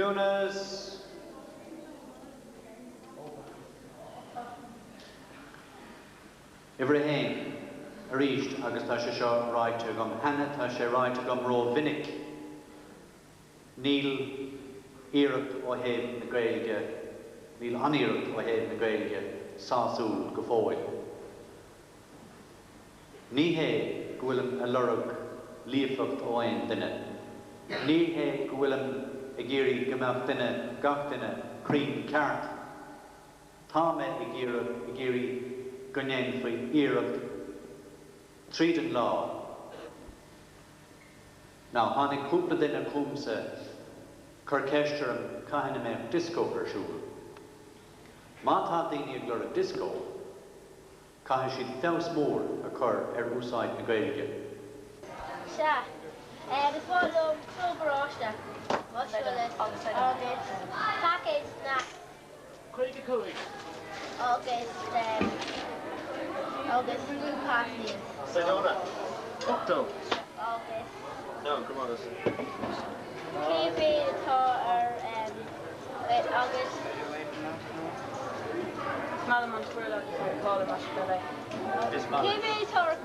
Ciúnas! Uimhir a haon, arís, agus tá sé seo ráite agam cheana, tá sé ráite agam ró-mhinic, níl iarracht ó thaobh na Gaeilge, níl an iarracht ó thaobh na Gaeilge sásúil go fóill. Ní hé go bhfuilim a lorg líofacht ó aon duine. Ní hé go bhfuilim ag iarraidh go mbeadh duine, gach duine, cruinn ceart. Tá mé ag iarraidh, ag iarraidh go ndéanfaí iarracht tríd an lá. Now, tháinig cúpla duine chugamsa cur ceist orm cathain a mbeadh dioscó ar siúl. Má tá daoine ag lorg dioscó, Caithfidh siad feabhas mór a chur ar úsáid na Gaeilge. Sea. Is maith liom Club Oráiste agus paicéad snacks. 55. Agus agus pasties. 80. Agus. No, come on. Cé mhéad atá ar agus. Is maith liom an twirl agus an codladh mar sin é. Cé mhéad atá ar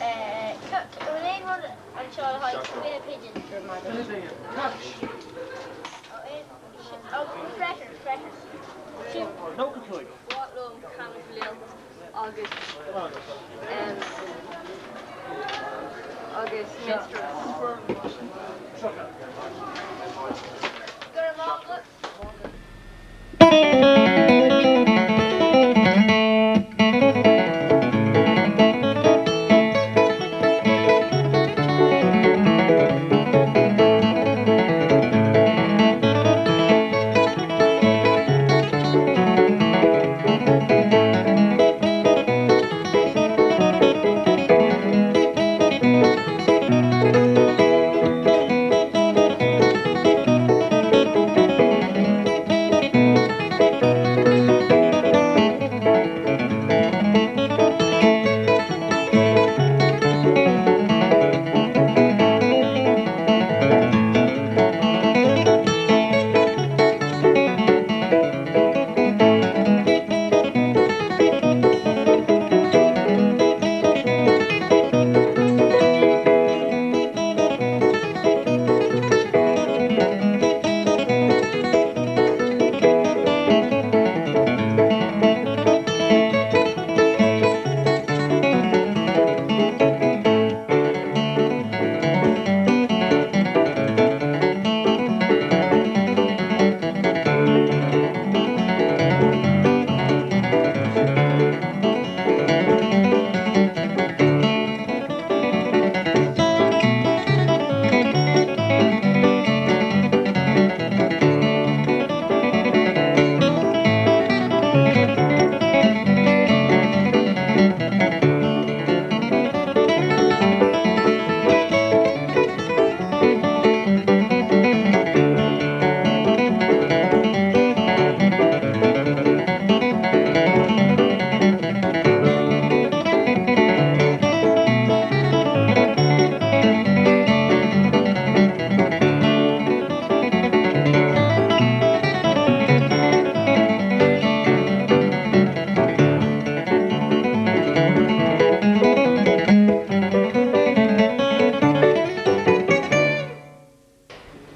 bhfuil aon rud anseo le haghaidh spinner pigeon? Catch. Freisin, freisin. 95. Mhaith liom canadh agus agus minstrels. Go raibh maith agat.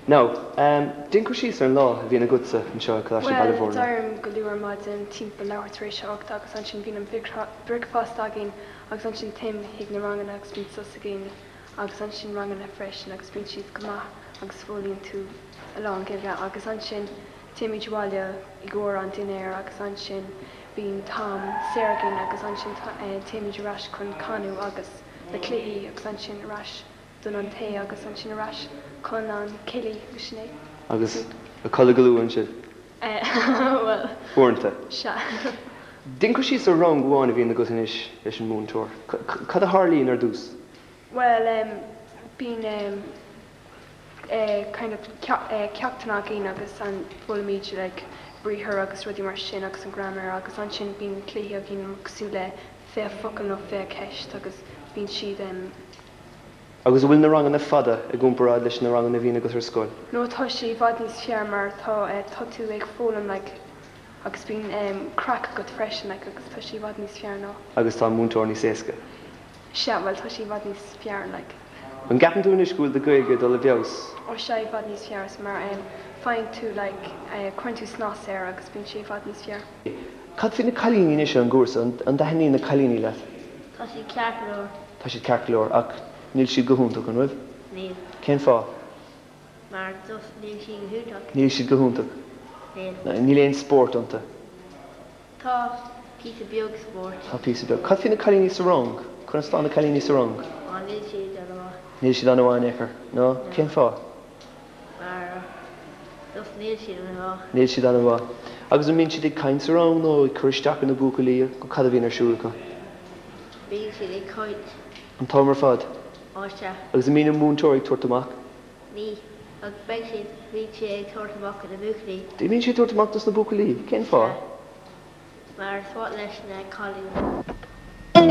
Now, déan cur síos ar an lá a bhíonn agatsa anseo i Coláiste Bhaile Bhuel, Mhúirne. d'éirím go luath ar maidin, timpeall leathuair tar éis a hocht agus ansin bíonn an bricfeasta againn agus ansin téim chuig na ranganna agus bíonn sos againn agus ansin ranganna freisin agus bíonn siad go maith agus foghlaíonn tú a lán Gaeilge agus ansin téimid abhaile i gcomhair an dinnéar agus ansin bíonn t-am saor againn agus ansin téimid ar ais chun canadh agus na cluichí agus ansin ar ais don an tae agus ansin ar ais chun an céilí agus sin é. Agus a codladh go luath ansin? Bhuel. Uaireanta. Sea. Déan cur síos ar rang amháin a bhíonn agat anois leis an múinteoir. Cad a tharlaíonn ar dtús? Bhuel, bíonn kind of ceachtanna againn agus an foghlaimíd like briathar agus rudaí mar sin agus an graiméar agus ansin bíonn cluichí againn cosúil le 20 focal nó 20 ceist agus bíonn siad. Agus an bhfuil na ranganna fada i gcomparáid leis na ranganna a bhíonn agat ar scoil? No tá sé i bhfad níos fearr mar tá tá tú ag foghlaim like agus bíonn em craic agat freisin like agus tá sé i bhfad níos fearr ná. Agus tá an múinteoir níos éasca? Sea, bhuel tá sé i bhfad níos fearr like. An gceapann tú anois go bhfuil do Ghaeilge ag dul i bhfeabhas? Ó sea, i bhfad níos fearr mar em faigheann tú like eh cuireann tú snas air agus bíonn sé i bhfad níos fearr. Cad faoi na cailíní anois ar an gcúrsa, an dtaitníonn na cailíní leat? Tá siad ceart go leor. Tá siad ceart go leor, ach níl siad go hiontach, an bhfuil? Níl. Cén fáth? Mar just níl siad go hiontach. Níl siad go hiontach. Níl. Níl aon spórt iontu. Tá píosa beag spóirt. Tá píosa beag. Cad faoi na cailíní sa rang? Conas atá na cailíní sa rang? Á, níl siad an-mhaith. Níl siad an-mhaith in aon chor. No? Cén fáth? Mar just níl siad an-mhaith. Níl siad an-mhaith. Agus an mbíonn siad ag caint sa rang nó ag cur isteach ar na buachaillí nó cad a bhíonn ar siúl acu? Bíonn siad ag caint. An t-am ar fad? Á sea. Agus an mbíonn an múinteoir ag tabhairt amach? Ní. Ach beidh siad, bíonn sé ag tabhairt amach do na buachaillí. Bíonn sé ag tabhairt amach dos na buachaillí? Cén fáth? Sea. Mar is fuath leis na cailíní.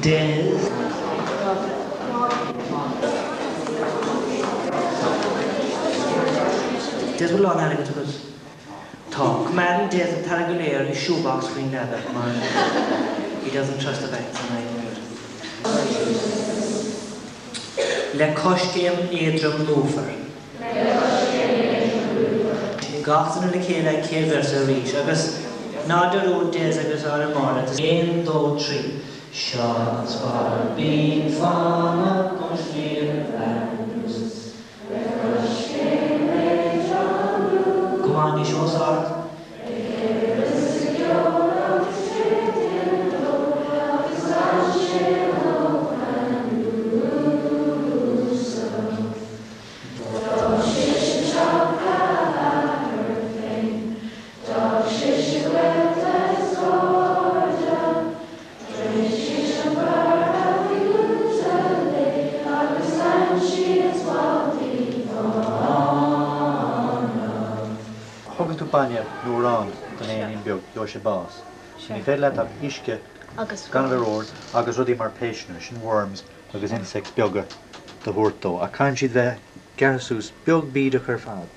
Des. Des bhfuil a lán airgid agat? Tá. Coimeádann Des an t-airgead go léir i shoebox faoin leaba mar he doesn't trust the banks and I don't. Le coiscéim éadrom lúfar. Gach duine le chéile an chéad véarsa arís agus ná dearúd Des agus ár Máire. 1, 2, 3. Seo an spadar binn fánach ón sliabh anuas. Le coiscéim éadrom lúfar. Go maith, níos os ard. Le chéile sa gceol agus troideann dó agus ansin ó anuas. D'fhág sise teach a athar féin, d'fhág sise gaolta is cairde, D'fhionn sise an fear a bhí luaite léi agus lean sí as maidí fána. tú bainne nó arán don éinín beag, gheobhaidh sé bás. So ní féidir leat ach uisce gan a bheith ró-fhuar agus rudaí mar péisteanna, sin worms agus insects beaga do thabhairt dó. Ach caitheann siad bheith gearrtha suas beag bídeach ar fad.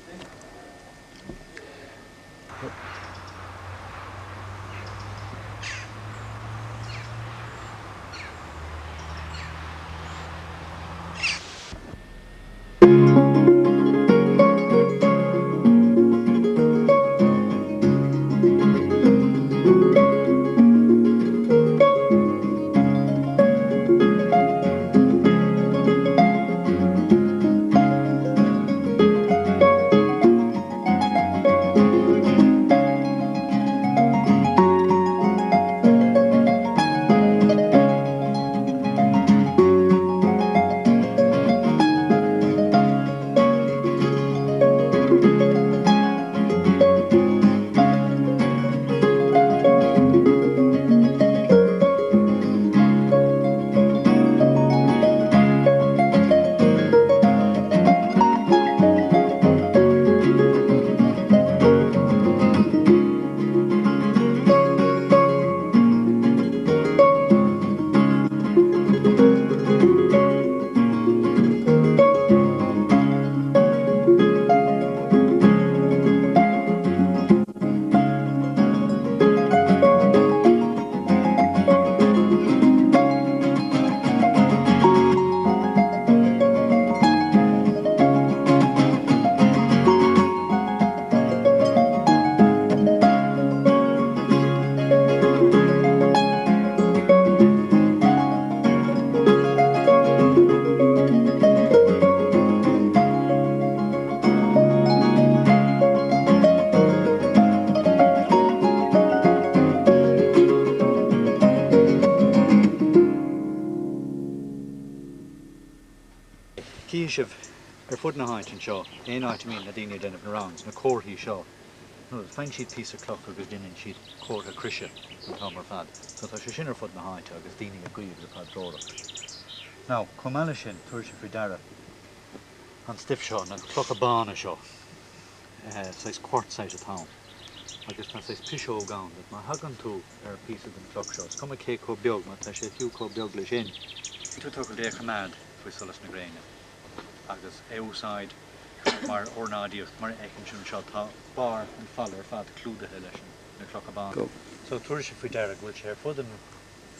Chífidh sibh ar fud na háite anseo, aon áit a mbíonn na daoine ag déanamh na rounds, na comharthaí seo, faigheann siad píosa cloch agus déanann siad comhartha croise an t-am ar fad. So tá sé sin ar fud na háite agus daoine ag guí agus ag paidreoireacht. Now, chomh maith leis sin, tabharfaidh sibh faoi deara an stuif seo, na clocha bána seo, saghas quartzite atá ann agus tá saghas piseog ann that má thagann tú ar phíosa den chloch seo, is cuma cé chomh beag, má tá sé fiú chomh beag le sin, tú tochailt é a choimeád faoi solas na gréine agus é a úsáid mar ornáidíocht, mar a fheiceann sibh anseo, tá barr an falla ar fad clúdaithe leis na clocha bána. So tabharfaidh sibh faoi deara go bhfuil sé ar fud an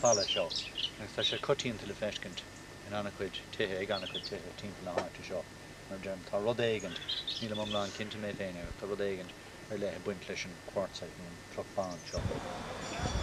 falla seo agus tá sé coitianta le feiscint in an-chuid tithe, ag an-chuid tithe timpeall na háite seo. Mar a deirim, tá rud éigint, nílim iomlán cinnte mé féin, ach tá rud éigint ar leith ag baint leis an quartzite nó an cloch bán seo.